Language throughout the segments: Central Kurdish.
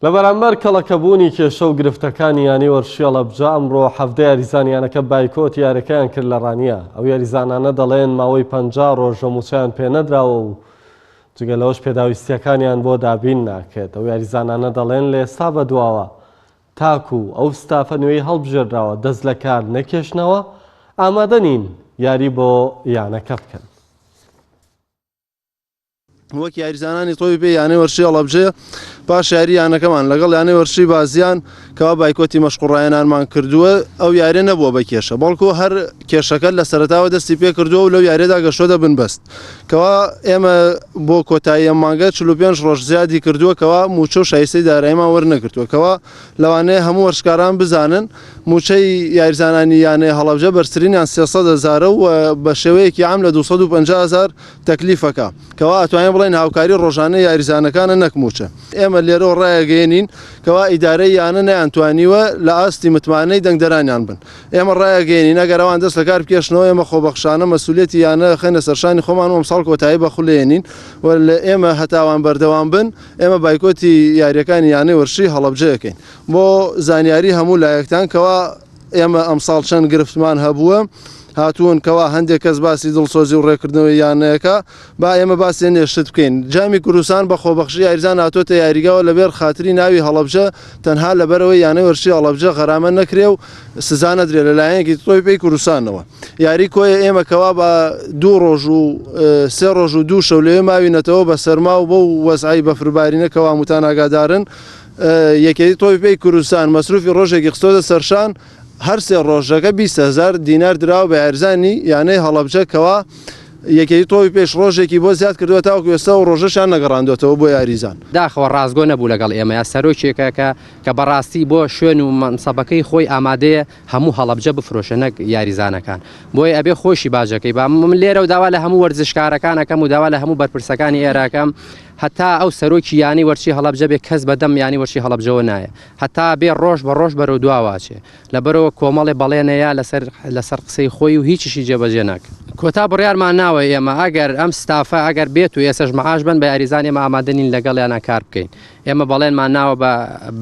لە بەرامبەر کەڵەکەبوونی کێشە و گرفتەکانی یانەی وەرشی هەڵەبجە، ئەمڕۆ 17 یاریزانی یانەکە بایکۆتی یاریەکەیان کرد لە ڕانیە. ئەو یاریزانانە دەڵێن ماوەی 50 ڕۆژە مووچەیان پێنەدراوە و جگە لەوەش پێداویستییەکانیان بۆ دابین ناکرێت. ئەو یاریزانانە دەڵێن لە ئێستا بەدواوە تاکو ئەو ستافە نوێی هەڵبژێردراوە دەست لە کار نەکێشنەوە، ئامادە نین یاری بۆ یانەکە بکەن. وەک یاریزانانی تۆپی پێی یانەی وەرشی هەڵەبجە پاش یاری یانەکەمان لەگەڵ یانەی وەرشی بازیان کەوا بایکۆتی مەشق و ڕاهێنانمان کردووە ئەو یاریە نەبووە بە کێشە بەڵکو هەر کێشەکە لە سەرەتاوە دەستی پێ کردووە و لەو یاریەدا گەشتۆتە بنبەست کەوا ئێمە بۆ کۆتایی ئەم مانگە 45 ڕۆژ زیادی کردووە کەوا موچە و شایستەی داراییمان وەرنەگرتووە کەوا لەوانەیە هەموو وەرزشکاران بزانن مووچەی یاریزانانی یانەی هەڵەبجە بەرزترینیان 300 هەزارە و بە شێوەیەکی عام لە 250 هەزار تەکلیفەکە، کەوا ئەتوانین بڵێین هاوکاری ڕۆژانەی یاریزانەکانە نەک مووچە. ئێمە لێرەوە ڕایەگەیەنین کەوا ئیدارەی یانە نەیانتوانیوە لە ئاستی متمانەی دەنگدەرانیان بن. ئێمە ڕایەگەیەنین ئەگەر ئەوان دەست لەکار بکێشنەوە ئێمە خۆبەخشانە مەسولیەتی یانە ئەخەینە سەرشانی خۆمان و ئەمساڵ کۆتایی بە خول ئەیەنین و لە ئێمە هەتا ئەوان بەردەوام بن ئێمە بایکۆتی یاریەکانی یانەی وەرشی هەڵەبجە ئەکەین. بۆ زانیاری هەموو لایەکتان کەوا ئێمە ئەمساڵ چەند گرفتمان هەبووە هاتوون کەوا هەندێک کەس باسی دڵسۆزی و ڕێکردنەوەی یانەیەکە با ئێمە باسی هەندێک شت بکەین جامی کوردستان بە خۆبەخشی یاریزان هاتۆتە یاریگاوە لەبێر خاتری ناوی هەڵەبجە تەنها لەبەرەوەی یانەی وەرزشی هەڵەبجە غەرامە نەکرێ و سزا نەدرێ لە لایەنێکی تۆپی پێی کوردستانەوە یاری کۆیە ئێمە کەوا بە دوو ڕۆژ و سێ ڕۆژ و دوو شەو لەوێ ماوینەتەوە بە سەرما و بەو وەزعی بەفربارینە کەوا هەمووتان ئاگادارن یەکێتی تۆپی پێی کوردستان مەسروفی ڕۆژێکی خستۆتە سەرشان، هەر سێ ڕۆژەکە 20 هەزار دینار دراوە بە یاریزانانی یانەی هەڵەبجە کەوا یەکێتی تۆپی پێش ڕۆژێکی بۆ زیاد کردووە تاوەکو ئێستا ئەو ڕۆژەشیان نەگەڕاندووەتەوە بۆ یاریزان. داخەوە ڕاستگۆ نەبوو لەگەڵ ئێمەیا، سەرۆکێکە کە کە بەڕاستی بۆ شوێن و مەنسەبەکەی خۆی ئامادەیە هەموو هەڵەبجە بفرۆشێ نەک یاریزانەکان، بۆیە ئەبێ خۆیشی باجەکەی با. من لێرەوە داوا لە هەموو وەرزشکارەکان ئەکەم و داوا لە هەموو بەرپرسەکانی ئێرە ئەکەم هەتا ئەو سەرۆکی یانەی وەرچی هەڵەبجە بێ کەس بەدەم یانەی وەرچی هەڵەبجەوە نایە هەتا بێ ڕۆژ بە ڕۆژ بەرەو دواوە ئەچێ لەبەرەوە کۆمەڵێ بەڵێنەیە لەسەر لەسەر قسەی خۆی و هیچیشی جێبەجێ ناکە. کۆتا بڕیارمان ناوە ئێمە ئەگەر ئەم ستافە ئەگەر بێت و ئێسەش معاش بن بە یاریزان ئێمە ئامادە نین لەگەڵیانا کار بکەین ئێمە بەڵێنمان ناوە بە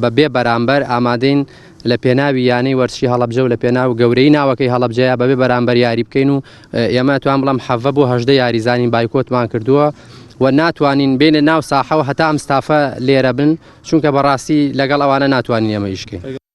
بە بێ بەرامبەر ئامادەین لە پێناوی یانەی وەرزشی هەڵەبجە و لە پێناو گەورەی ناوەکەی هەڵەبجەیە بەبێ بەرامبەر یاری بکەین و ئێمە توان بڵێم حەڤە بۆ 18 یاریزانین بایکۆتمان کردووە و ناتوانین بێنە ناو ساحەوە هەتا ئەم ستافە لێرە بن چونکە بەڕاستی لەگەڵ ئەوانە ناتوانین ئێمە ئیش بکەین.